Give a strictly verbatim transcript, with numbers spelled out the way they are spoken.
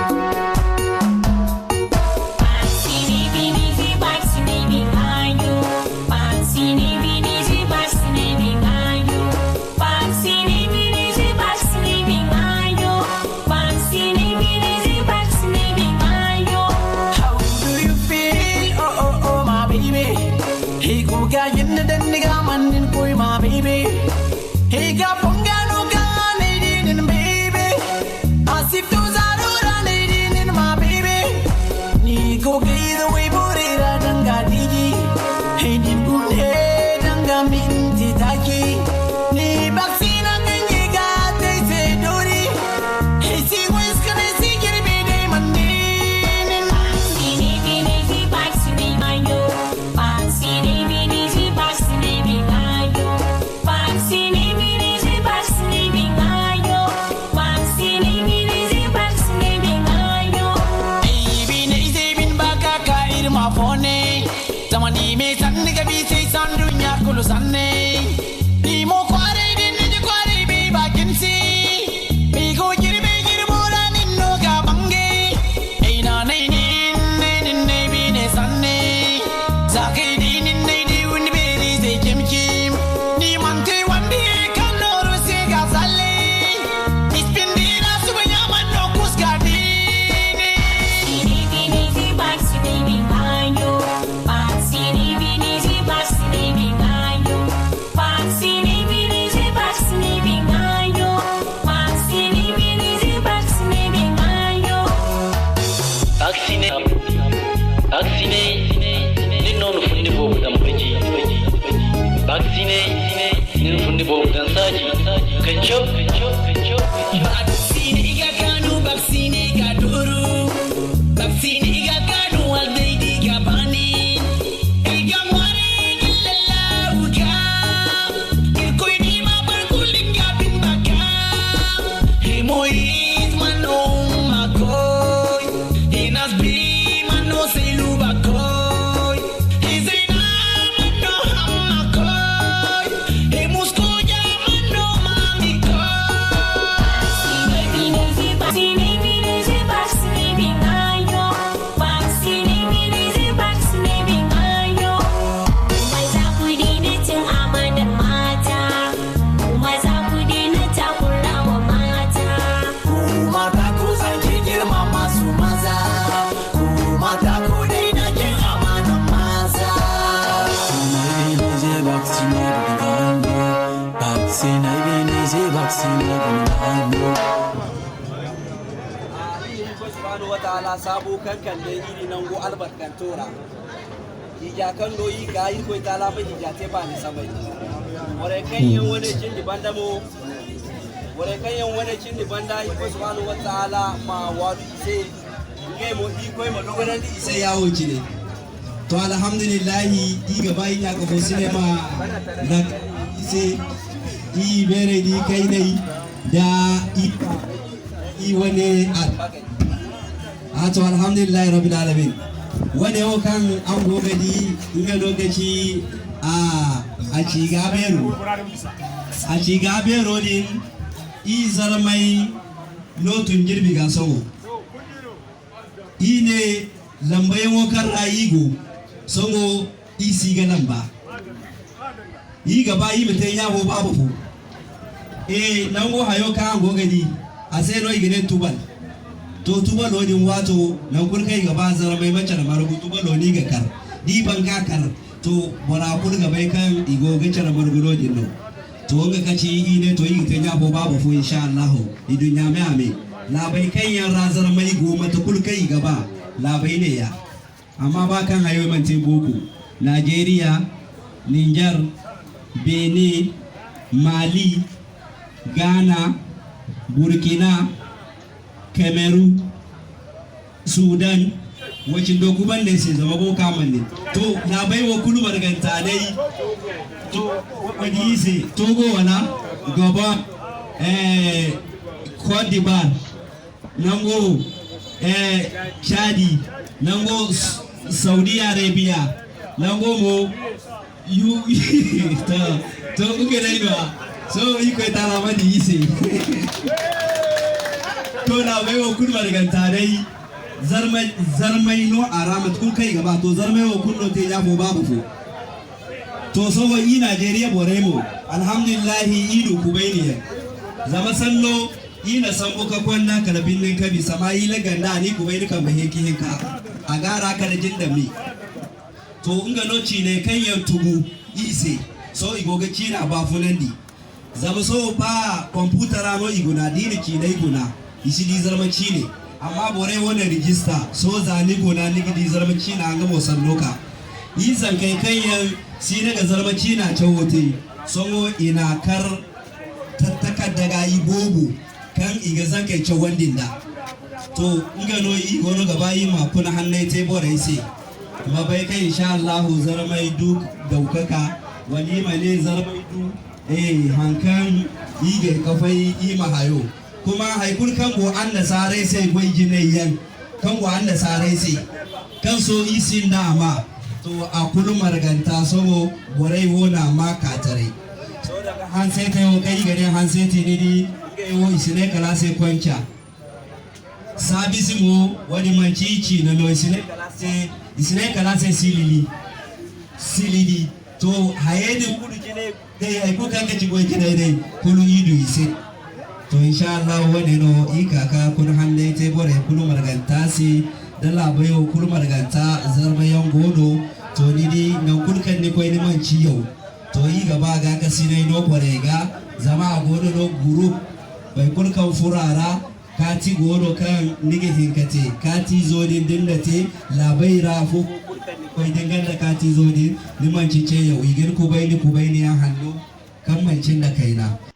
How do you feel? Oh, oh, oh, my baby. Hey, go ga yin da dan ni ga man nin koi, my baby. Hey, ga ponga no ga ne di nin, baby. Asif to zaro ra ne di nin, my baby. Ni go ga yi da wai bore ra danga digi. Hey, din gune danga minti taki. Ni baksina kan ye ga tai se dori. Hey, si wai skane si girbi dai manne. Ay, bine ize bin baka ka irma fone. Zamani me sanni ga bi sai sandu nya kulu sanne. Ni mo kware din ni ji kware be bakin si. Ni go jirbe jirbo ra nin no ga bange. Ay na nay nin, nay nin, nay bine sanne. Za kay di nin, nay di wun beri zai kim kim. Ni man te wandi kan noru se ga zalle. Ispindira suba nya man no kus ga dini. Vaccine, vaccine, nin no na fundi boobo daŋ baji. Vaccine, nin fundi boobo daŋ saaji. Ka cob, ka cob, ka cob. Vaccine, i ga kaanu, vaccine, i ga duru. Vaccine, i ga kaanu, wala day di ga baani. I ga ŋwaari, i ga lallawu ga. Irkoy di ma bar kulu nga bin baka. Himoyiz ma no ma koy. Hinas bi ma no selu ba koy. Hizayna ma no hamma koy. Himuskoja ma no mami koy. Ku mata ku san ki girmama su maza. Ku mata ku daina cin amanan maza. Vaccine, vaccine, vaccine. Irkoy subhanahu wa ta'ala saabu kaŋ kande iri nangu albarkanto ra. Hija kaŋ no iri ga Irkoy Taala ma hija te baani samay. Borey kaŋ yaŋ wane cindi banda mo, borey kaŋ yaŋ wane cindi banda, Irkoy subhanahu wa ta'ala ma waaru i se. Ngey mo, Irkoy ma dogonandi i se ya wo cine. To, alhamdulillahi, iri ga ba iri ɲa ka fo sinay ma lak i se, iri beerey da iri kayney da iri i wane al-, a to, alhamdulillahi rabbil alamin. Wane wo kaŋ araŋ go ga di, nga no ga ci, a, a ci ga beero. A ci ga beero din, i zarmay no tun jirbi ga sohõ. I ne, lambayaŋo kaŋ ra i go, sohõ i si ga lamba. I ga ba i ma te ɲa fo baaba fo. E, nango hayo kaŋ a go ga di, a se no i ga ne tubal. To, tubalo din waato, nangu kulu kaŋ i ga ba zarmay ma care margu, tubalo no i ga kar. Da i ban ka kar, to, bora kulu ga bay kaŋ i go ga care margu no-din no. To, nga ka ci i ne, to, i ga te ɲa fo baaba fo, insha Allahu. I du ɲaame a me. Laabey kaŋ yaŋ ra zarmay go, mate kulu kaŋ i ga ba, laabey neeya. Amma ba kaŋ hayo mana te boobo, Najeriya, Niger, Benin, Mali, Ghana, Burkina, Cameroon, Sudan, wo cindo kubandey se, zama boro kaŋ a mana ne. To, laabey wo kulu marganta day. To, wo-, wo-, di se, Togo wala? Gabon, eh, Côte d'Ivoire, nango, eh, Chadi, nango S-, Saudi Arabia, nango mo, Yu-, to, to, kuke dai no. So, Irkoy Taala ma di i se. To, laabey wo kulu marganta day, zarmay, zarmay no a ra, mate kulu kaŋ i ga ba. To, zarmay wo kulu no te ɲa fo, baaba fo. To, sohõ i Najeriya borey mo, alhamdulillahi, i du kubayni yaŋ. Zama sanno, i na sambu ka konda kala Birnin Kebbi, sama i laganda a n'i kubayni kambe hinka hinka. A ga a ra kala jindami. To, nga no ciiney kaŋ yaŋ tugu i se, sohõ i go ga ciina baafunandi. Zama sohõ ba komputa ra no i guna, da i na ciiney guna, i si di zarma ciine. Amma borey wane rijista, sohõ za ni guna, ni ga di zarma ciina, nga mo sanno ka. I zankey kaŋ yaŋ si ne ga zarma ciina cawo te, sohõ i na kar ta-, takarda ga i boobo kaŋ i ga zankey cawandi nd'a. To, nga no i goono ga ba i ma kuna hanney te borey se. Ma bay kaŋ, insha Allahu, zarmay du daukaka, wala i ma ne zarmay du, eh, haŋ kaŋ i ga ka fay i ma hayo. Kuma hay kulu kaŋ go annasaarey se goy jinay yaŋ, kaŋ go annasaarey se, kaŋ sohõ i sinda a ma, to, a kulu marganta sohõ borey wo na a ma ka taray. Sohõ danga hanseetey wo kaŋ i ga ne hanseeti, ni di, ngey wo i si ne kala a se konca. Saabisi mo, wo-din manti i ciine no, i si ne kala a se, i si ne kala a se silili. Silili. To, hayey din kulu cine, day hay kulu kaŋ ga ci goy jinay day, kulu i du i se. To, insha Allah, wo-ne no i ka ka kuna hanney te borey kulu marganta se, da laabey wo kulu marganta zarma yaŋ go no. To, ni di, nangu kulu kaŋ ni koy, ni manti yaw. To, i ga ba gaakasinay no borey ga, zama a goono no gurup, boro kulu kaŋ furo a ra, kaati go no kaŋ ni ga hin ka te. Kaatiizo din, da ni na te, laabey ra afo fo kulu kaŋ ni koy, da ni gonda kaatiizo din, ni manti ceeyaw. I ga ni kubayni, kubayni yaŋ hanno kaŋ manti nda kayna.